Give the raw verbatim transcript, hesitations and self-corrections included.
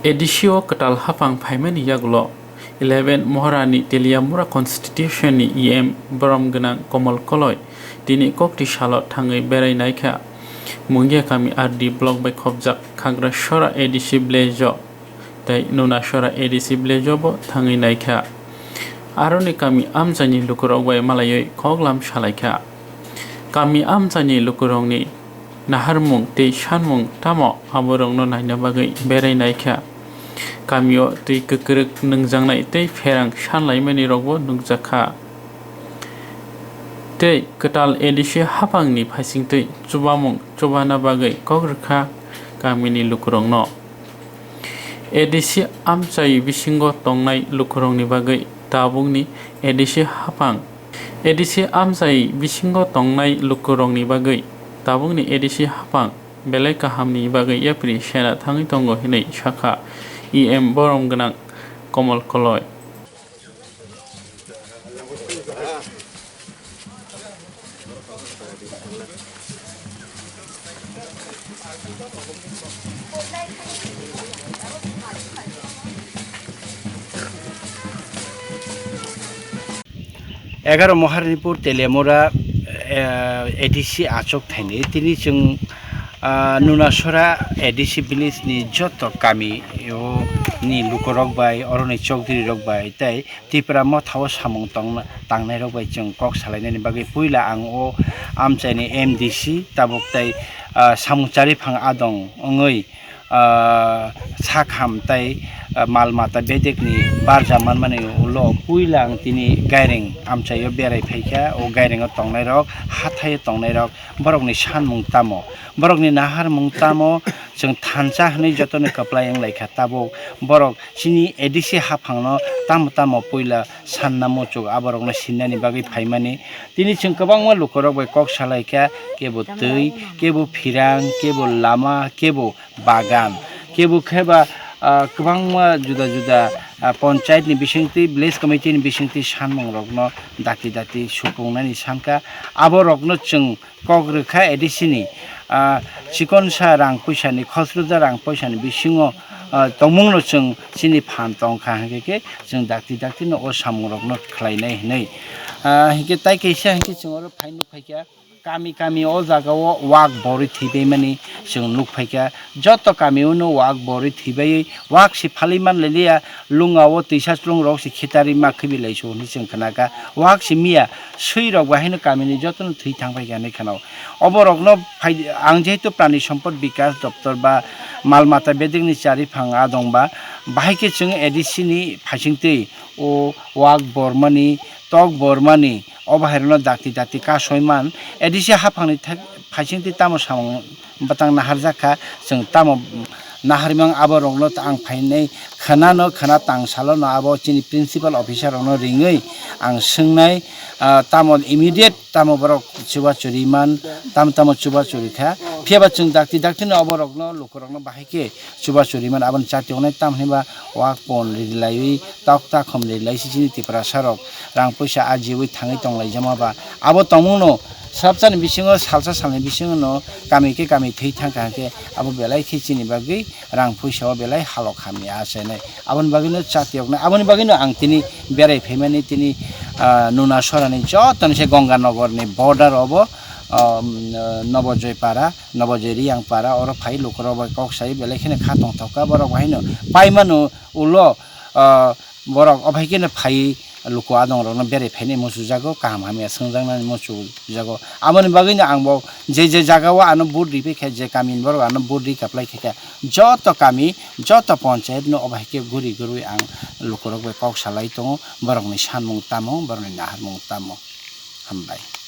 A D C o kwtal haphang phaimani yagulo eleven Moharani Teliamura constitution ni E M borom gwnang Komol Koloi tini kokti salo thangwi berai naikha. Mungia kami R D block bai khopjak Khagrasora A D C village o tei Nunasora A D C village o bo thangwi naikha. Aroni kami amchaini lukurok bai malaiwi koklam salaikha. Kami amchaini lukurokni naharmung tei sanmung tamo aborokno naina bagwi berai naikha. Kamio twi kwkrwk nwngjaknai tei pherang sanlaimani rokbo nukjakha. Tei kwtal A D C haphangni phaisingtwi chubamung chubana bagwi kok rwkha kamini lukurokno. A D C amchai bisingo tongnai lukurokni bagwi tabukni A D C haphang, A D C amchai bisingo tongnai lukurokni bagwi tabukni A D C haphang belai kahamni bagwi yapri sena thangwi tongo hinwi sakha E M borom gwnang Komol Koloi. Egaroh Moharanipur Teliamura, eh, A D C achuk thaini tini chwng, ah, Nunasora A D C village ni joto kami o ni lukurok bai, oroni chokdiri rok bai tei Tipra motha o samung tongna, tangnai rok bai chwng kok salainani bagwi puila ang o amchaini M D C tabuk tei, ah, samung chariphang adong wngwi, ah, sakham tei, ah, mal mata bedekni barja manmani ulo puila ang tini Gaireng amchaio berai phaikha. O Gairengo tongnairok, hathaio tongnairok, borokni sanmung tamo, borokni naharmung tamo, chwng thansa hwnwi jotono kwplai wnglaikha. Tabuk borok chini A D C haphangno tamo tamo puila sanna muchuk aborokno sinnani bagwi phaimani. Tini chwng kwbangma lukurok bai kok salaikha, kebo twi, kebo phirang, kebo lama, kebo bagan, kebo khe ba, ah, kwbangma juda juda, ah, panchayat ni bisingtwi, village committee ni bisingtwi sanmung rokno dakti dakti supungnani sankha. Aborokno chwng kok rwkha A D C ni, ah, chikonsa rang puisani, khosroja rang puisani bisingo, ah, tongmungno chwng chini phan tongkha, hinkhe khe chwng dakti dakti no o samung rokno khlainai hinwi. Ah, hinkhe tai kaisa hinkhe chwng oro phai nukphaikha. Kami kami o jaga o wak borwi thwibaimani chwng nukphaikha. Joto kami o no wak borwi thwibaiwi wak se phalwi manlaiya, lunga o twisa chlung rok se khitarwi ma khibwi laisu hwnwi chwng khnakha. Wak se miya swi rok bai haino kami ni joto no thwi thangphaikha hinwi khna o. Oborok no phai, ang jehetu Prani Sompod Bikas Doptor ba mal mata bedek ni chariphang adong ba, bahai khe chwng A D C ni phaisingtwi o wak bormani, tok bormani, o bahairokno dakti dakti kasoiman, A D C haphangni thak-, phaisingtwi tamo samung bwtang naharjak kha, chwng tamo naharmang aborokno ta-, ang phainai khwnano, khwna tangsalono abo chini principal officer rokno ringwi ang swngnai, ah, tamo immediate tamo borok chubachu riman, tamo tamo chubachu rikha, phiyaba chwng dakti daktino oborokno lukurokno bahai khe chubachu riman aboni chati wngnai, tamhinba wak pon rilaiwi tok takhum rilai si chini Tiprasa rok rang puisa ajiwi thangwi tonglaijama ba abo tongmungno swrapsani bisingo salsa salni bisingo no kami khe kami thwi thangkha hwnkhe abo belai khe chini bagwi rang puisa o belai halok hamya achainai aboni bagwino chati wngnai aboni bagwino ang tini berai phaimani tini, ah, Nunasora ni joto ni se Ganga Nagar ni border obo, ah, Nobojoy para. Nobojoy Riyang para oro phai lukurok bai kok sai belai kheno kha tongthok kha borok haino paimano ulo, ah, borok obo hai kheno phai luku adong rokno berai phainai muchungjago kaham hamya swngjaknani muchungjago aboni bagwino ang bo je je jaga o ano vote riphaikha je kami ni borok ano vote ri kaplai khaikha joto kami joto panchayat no obo hai khe guri gurui ang lukurok bai kok salai tongo borokni sanmung tamo borokni naharmung tamo hambai.